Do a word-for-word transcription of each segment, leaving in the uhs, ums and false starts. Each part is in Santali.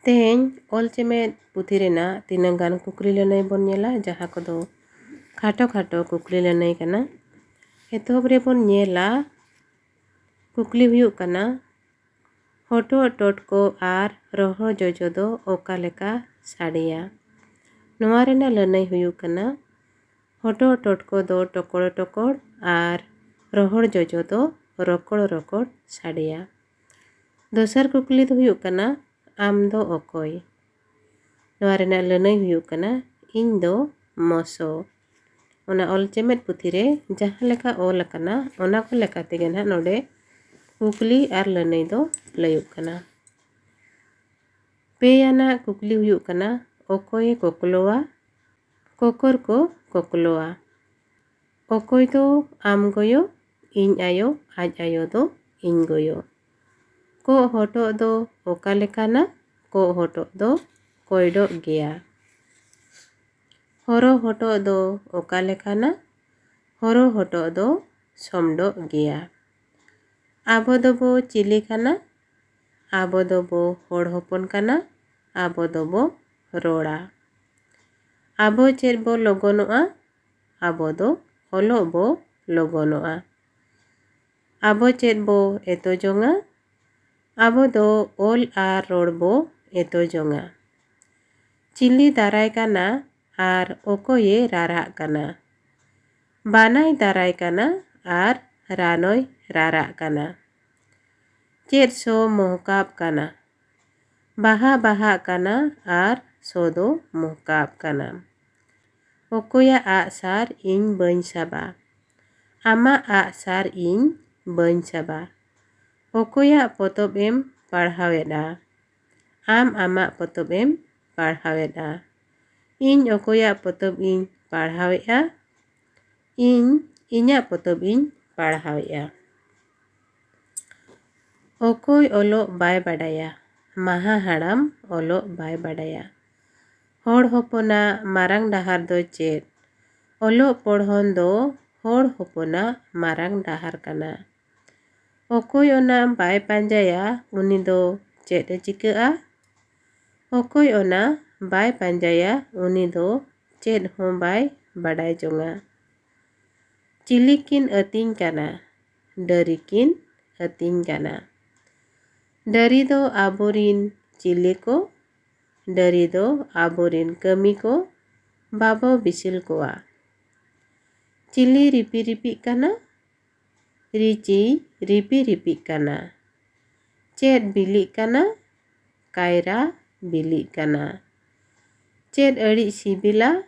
ᱛᱮᱦᱮᱧ ᱚᱞ ᱪᱮᱢᱮᱫ ᱯᱩᱛᱷᱤ ᱨᱮᱱᱟᱜ ᱛᱤᱱᱟᱹᱝ ᱜᱟᱱ ᱠᱩᱠᱞᱤ ᱞᱟᱹᱱᱟᱹᱭ ᱵᱚᱱ ᱧᱮᱞᱟ, ᱡᱟᱦᱟᱸ ᱠᱚᱫᱚ ᱠᱷᱟᱴᱚ ᱠᱷᱟᱴᱚ ᱠᱩᱠᱞᱤ ᱞᱟᱹᱱᱟᱹᱭ ᱠᱟᱱᱟ᱾ ᱮᱛᱚᱦᱚᱵ ᱨᱮᱵᱚᱱ ᱧᱮᱞᱟ ᱠᱩᱠᱞᱤ ᱦᱩᱭᱩᱜ ᱠᱟᱱᱟ, ᱦᱚᱴᱚᱜ ᱴᱚᱴᱠᱚ ᱟᱨ ᱨᱚᱦᱚᱲ ᱡᱚᱡᱚ ᱫᱚ ᱚᱠᱟ ᱞᱮᱠᱟ ᱥᱟᱰᱮᱭᱟ? ᱱᱚᱣᱟ ᱨᱮᱱᱟᱜ ᱞᱟᱹᱱᱟᱹᱭ ᱦᱩᱭᱩᱜ ᱠᱟᱱᱟ, ᱦᱚᱴᱚᱜ ᱴᱚᱴᱠᱚ ᱫᱚ ᱴᱚᱠᱚᱲ ᱴᱚᱠᱚᱲ ᱟᱨ ᱨᱚᱦᱚᱲ ᱡᱚᱡᱚ ᱫᱚ ᱨᱚᱠᱚᱲ ᱨᱚᱠᱚᱲ ᱥᱟᱰᱮᱭᱟ᱾ ᱫᱚᱥᱟᱨ ᱠᱩᱠᱞᱤ ᱫᱚ ᱦᱩᱭᱩᱜ ᱠᱟᱱᱟ, ᱟᱢ ᱫᱚ ᱚᱠᱚᱭ? ᱱᱚᱣᱟ ᱨᱮᱱᱟᱜ ᱞᱟᱹᱱᱟᱹᱭ ᱦᱩᱭᱩᱜ ᱠᱟᱱᱟ, ᱤᱧ ᱫᱚ ᱢᱚᱥᱚ᱾ ᱚᱱᱟ ᱚᱞ ᱪᱮᱢᱮᱫ ᱯᱩᱛᱷᱤ ᱨᱮ ᱡᱟᱦᱟᱸ ᱞᱮᱠᱟ ᱚᱞ ᱟᱠᱟᱱᱟ, ᱚᱱᱟ ᱠᱚ ᱞᱮᱠᱟ ᱛᱮᱜᱮ ᱱᱟᱦᱟᱜ ᱱᱚᱰᱮ ᱠᱩᱠᱞᱤ ᱟᱨ ᱞᱟᱹᱱᱟᱹᱭ ᱫᱚ ᱞᱟᱹᱭᱚᱜ ᱠᱟᱱᱟ᱾ ᱯᱮ ᱟᱱᱟᱜ ᱠᱩᱠᱞᱤ ᱦᱩᱭᱩᱜ ᱠᱟᱱᱟ, ᱚᱠᱚᱭᱮ ᱠᱚᱠᱞᱚᱣᱟ? ᱠᱚᱠᱚᱨ ᱠᱚ ᱠᱚᱠᱞᱚᱣᱟ᱾ ᱚᱠᱚᱭ ᱫᱚ ᱟᱢ ᱜᱚᱭᱚ, ᱤᱧ ᱟᱭᱳ, ᱟᱡ ᱟᱭᱳ ᱫᱚ ᱤᱧ ᱜᱚᱭᱚ᱾ ᱠᱚᱜ ᱦᱚᱴᱚᱜ ᱫᱚ ᱚᱠᱟ ᱞᱮᱠᱟᱱᱟ? ᱠᱚᱜ ᱦᱚᱴᱚᱜ ᱫᱚ ᱠᱚᱭᱰᱚᱜ ᱜᱮᱭᱟ᱾ ᱦᱚᱨᱚ ᱦᱚᱴᱚᱜ ᱫᱚ ᱚᱠᱟ ᱞᱮᱠᱟᱱᱟ? ᱦᱚᱨᱚ ᱦᱚᱴᱚᱜ ᱫᱚ ᱥᱚᱢᱰᱚᱜ ᱜᱮᱭᱟ᱾ ᱟᱵᱚ ᱫᱚᱵᱚ ᱪᱤᱞᱤ ᱠᱟᱱᱟ? ᱟᱵᱚ ᱫᱚᱵᱚ ᱦᱚᱲ ᱦᱚᱯᱚᱱ ᱠᱟᱱᱟ᱾ ᱟᱵᱚ ᱫᱚᱵᱚ ᱨᱚᱲᱟ᱾ ᱟᱵᱚ ᱪᱮᱫ ᱵᱚ ᱞᱚᱜᱚᱱᱚᱜᱼᱟ? ᱟᱵᱚ ᱫᱚ ᱚᱞᱚᱜ ᱵᱚ ᱞᱚᱜᱚᱱᱚᱜᱼᱟ᱾ ᱟᱵᱚ ᱪᱮᱫ ᱵᱚ ᱮᱛᱚ ᱡᱚᱝᱟ? ᱟᱵᱚ ᱫᱚ ᱚᱞ ᱟᱨ ᱨᱚᱲ ᱵᱚ ᱮᱛᱚ ᱡᱚᱝᱟ᱾ ᱪᱤᱞᱤ ᱫᱟᱨᱟᱭ ᱠᱟᱱᱟ ᱟᱨ ᱚᱠᱚᱭᱮ ᱨᱟᱨᱟᱜ ᱠᱟᱱᱟ? ᱵᱟᱱᱟᱭ ᱫᱟᱨᱟᱭ ᱠᱟᱱᱟ ᱟᱨ ᱨᱟᱱᱚᱭ ᱨᱟᱨᱟᱜ ᱠᱟᱱᱟ᱾ ᱪᱮᱫ ᱥᱚ ᱢᱚᱦᱠᱟᱵ ᱠᱟᱱᱟ? ᱵᱟᱦᱟ ᱵᱟᱦᱟᱜ ᱠᱟᱱᱟ ᱟᱨ ᱥᱚ ᱫᱚ ᱢᱚᱦᱠᱟᱵ ᱠᱟᱱᱟ᱾ ᱚᱠᱚᱭᱟᱜ ᱟᱜᱼᱥᱟᱨ ᱤᱧ ᱵᱟᱹᱧ ᱥᱟᱵᱟ? ᱟᱢᱟᱜ ᱟᱜᱼᱥᱟᱨ ᱤᱧ ᱵᱟᱹᱧ ᱥᱟᱵᱟ᱾ ᱚᱠᱚᱭᱟᱜ ᱯᱚᱛᱚᱵ ᱮᱢ ᱯᱟᱲᱦᱟᱣᱮᱫᱼᱟ? ᱟᱢ ᱟᱢᱟᱜ ᱯᱚᱛᱚᱵ ᱮᱢ ᱯᱟᱲᱦᱟᱣᱮᱫᱼᱟ᱾ ᱤᱧ ᱚᱠᱚᱭᱟᱜ ᱯᱚᱛᱚᱵ ᱤᱧ ᱯᱟᱲᱦᱟᱣᱮᱫᱼᱟ? ᱤᱧ ᱤᱧᱟᱹᱜ ᱯᱚᱛᱚᱵ ᱤᱧ ᱯᱟᱲᱦᱟᱣᱮᱫᱼᱟ᱾ ᱚᱠᱚᱭ ᱚᱞᱚᱜ ᱵᱟᱭ ᱵᱟᱰᱟᱭᱟ? ᱢᱟᱦᱟ ᱦᱟᱲᱟᱢ ᱚᱞᱚᱜ ᱵᱟᱭ ᱵᱟᱰᱟᱭᱟ᱾ ᱦᱚᱲ ᱦᱚᱯᱚᱱᱟᱜ ᱢᱟᱨᱟᱝ ᱰᱟᱦᱟᱨ ᱫᱚ ᱪᱮᱫ? ᱚᱞᱚᱜ ᱯᱚᱲᱦᱚᱱ ᱫᱚ ᱦᱚᱲ ᱦᱚᱯᱚᱱᱟᱜ ᱢᱟᱨᱟᱝ ᱰᱟᱦᱟᱨ ᱠᱟᱱᱟ᱾ ᱚᱠᱚᱭ ᱚᱱᱟ ᱵᱟᱭ ᱯᱟᱸᱡᱟᱭᱟ, ᱩᱱᱤ ᱫᱚ ᱪᱮᱫ ᱮ ᱪᱤᱠᱟᱹᱜᱼᱟ? ᱚᱠᱚᱭ ᱚᱱᱟ ᱵᱟᱭ ᱯᱟᱸᱡᱟᱭᱟ, ᱩᱱᱤ ᱫᱚ ᱪᱮᱫ ᱦᱚᱸ ᱵᱟᱭ ᱵᱟᱰᱟᱭ ᱡᱚᱝᱟ᱾ ᱪᱤᱞᱤ ᱠᱤᱱ ᱟᱹᱛᱤᱧ ᱠᱟᱱᱟ? ᱰᱟᱹᱨᱤ ᱠᱤᱱ ᱟᱹᱛᱤᱧ ᱠᱟᱱᱟ᱾ ᱰᱟᱹᱨᱤ ᱫᱚ ᱟᱵᱚᱨᱤᱱ ᱪᱤᱞᱤ ᱠᱚ? ᱰᱟᱹᱨᱤ ᱫᱚ ᱟᱵᱚᱨᱤᱱ ᱠᱟᱹᱢᱤ ᱠᱚ ᱵᱟᱵᱚ ᱵᱤᱥᱤᱞ ᱠᱚᱣᱟ᱾ ᱪᱤᱞᱤ ᱨᱤᱯᱤ ᱨᱤᱯᱤᱜ ᱠᱟᱱᱟ? ᱨᱤᱪᱤ ᱨᱤᱯᱤ ᱨᱤᱯᱤᱜ ᱠᱟᱱᱟ᱾ ᱪᱮᱫ ᱵᱤᱞᱤᱜ ᱠᱟᱱᱟ? ᱠᱟᱭᱨᱟ ᱵᱤᱞᱤᱜ ᱠᱟᱱᱟ᱾ ᱪᱮᱫ ᱟᱹᱲᱤᱡ ᱥᱤᱵᱤᱞᱟ?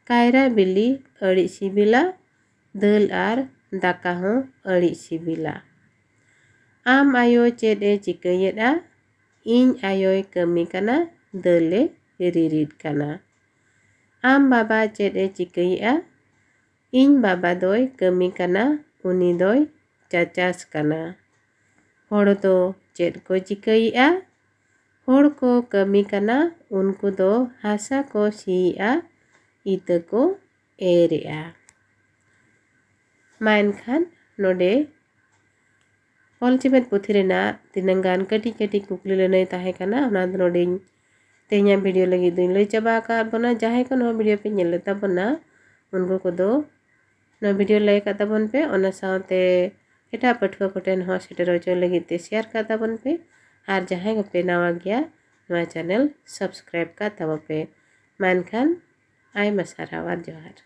ᱠᱟᱭᱨᱟ ᱵᱤᱞᱤ ᱟᱹᱲᱤᱡ ᱥᱤᱵᱤᱞᱟ, ᱫᱟᱹᱞ ᱟᱨ ᱫᱟᱠᱟ ᱦᱚᱸ ᱟᱹᱲᱤᱡ ᱥᱤᱵᱤᱞᱟ᱾ ᱟᱢ ᱟᱭᱳ ᱪᱮᱫ ᱮ ᱪᱤᱠᱟᱹᱭᱮᱫᱼᱟ? ᱤᱧ ᱟᱭᱳᱭ ᱠᱟᱹᱢᱤ ᱠᱟᱱᱟ, ᱫᱟᱹᱞᱮ ᱨᱤᱨᱤᱫ ᱠᱟᱱᱟ᱾ ᱟᱢ ᱵᱟᱵᱟ ᱪᱮᱫ ᱮ ᱪᱤᱠᱟᱹᱭᱮᱫᱼᱟ? ᱤᱧ ᱵᱟᱵᱟ ᱫᱚᱭ ᱠᱟᱹᱢᱤ ᱠᱟᱱᱟ, ᱩᱱᱤ ᱫᱚᱭ ᱪᱟᱪᱟᱥ ᱠᱟᱱᱟ᱾ ᱦᱚᱲ ᱫᱚ ᱪᱮᱫ ᱠᱚ ᱪᱤᱠᱟᱹᱭᱮᱫᱼᱟ? ᱦᱚᱲ ᱠᱚ ᱠᱟᱹᱢᱤ ᱠᱟᱱᱟ, ᱩᱱᱠᱩ ᱫᱚ ᱦᱟᱥᱟ ᱠᱚ ᱥᱤᱭᱮᱫᱼᱟ, ᱤᱛᱟᱹ ᱠᱚ ᱮᱨᱮᱫᱼᱟ᱾ ᱢᱟ ᱮᱱᱠᱷᱟᱱ ᱱᱚᱰᱮ ᱚᱞ ᱪᱮᱢᱮᱫ ᱯᱩᱛᱷᱤ ᱨᱮᱱᱟᱜ ᱛᱤᱱᱟᱹᱝ ᱜᱟᱱ ᱠᱟᱹᱴᱤᱡ ᱠᱟᱹᱴᱤᱡ ᱠᱩᱠᱞᱤ ᱞᱟᱹᱱᱟᱹᱭ ᱛᱟᱦᱮᱸ ᱠᱟᱱᱟ, ᱚᱱᱟ ᱫᱚ ᱱᱚᱰᱮᱧ ᱛᱮᱦᱮᱧᱟᱜ ᱵᱷᱤᱰᱤᱭᱳ ᱞᱟᱹᱜᱤᱫ ᱫᱚᱧ ᱞᱟᱹᱭ ᱪᱟᱵᱟ ᱟᱠᱟᱫ ᱵᱚᱱᱟ᱾ ᱡᱟᱦᱟᱸᱭ ᱠᱚ ᱱᱚᱣᱟ ᱵᱷᱤᱰᱤᱭᱳ ᱯᱮ ᱧᱮᱞ ᱞᱮᱫ ᱛᱟᱵᱚᱱᱟ, ᱩᱱᱠᱩ ᱠᱚᱫᱚ ᱱᱚᱣᱟ ᱵᱷᱤᱰᱤᱭᱳ ᱞᱟᱭᱤᱠ ᱟᱜ ᱛᱟᱵᱚᱱ ᱯᱮ, ᱚᱱᱟ ᱥᱟᱶᱛᱮ ᱮᱴᱟᱜ ᱯᱟᱹᱴᱷᱩᱣᱟᱹ ᱠᱚᱴᱷᱮᱱ ᱦᱚᱸ ᱥᱮᱴᱮᱨ ᱦᱚᱪᱚ ᱞᱟᱹᱜᱤᱫ ᱛᱮ ᱥᱮᱭᱟᱨ ᱠᱟᱜ ᱛᱟᱵᱚᱱ ᱯᱮ᱾ ᱟᱨ ᱡᱟᱦᱟᱸᱭ ᱠᱚᱯᱮ ᱱᱟᱣᱟ ᱜᱮᱭᱟ, ᱱᱚᱣᱟ ᱪᱮᱱᱮᱞ ᱥᱟᱵᱥᱠᱨᱟᱭᱤᱵ ᱠᱟᱜ ᱛᱟᱵᱚ ᱯᱮ᱾ ᱢᱟ ᱮᱱᱠᱷᱟᱱ ᱟᱭᱢᱟ ᱥᱟᱨᱦᱟᱣ ᱟᱨ ᱡᱚᱦᱟᱨ᱾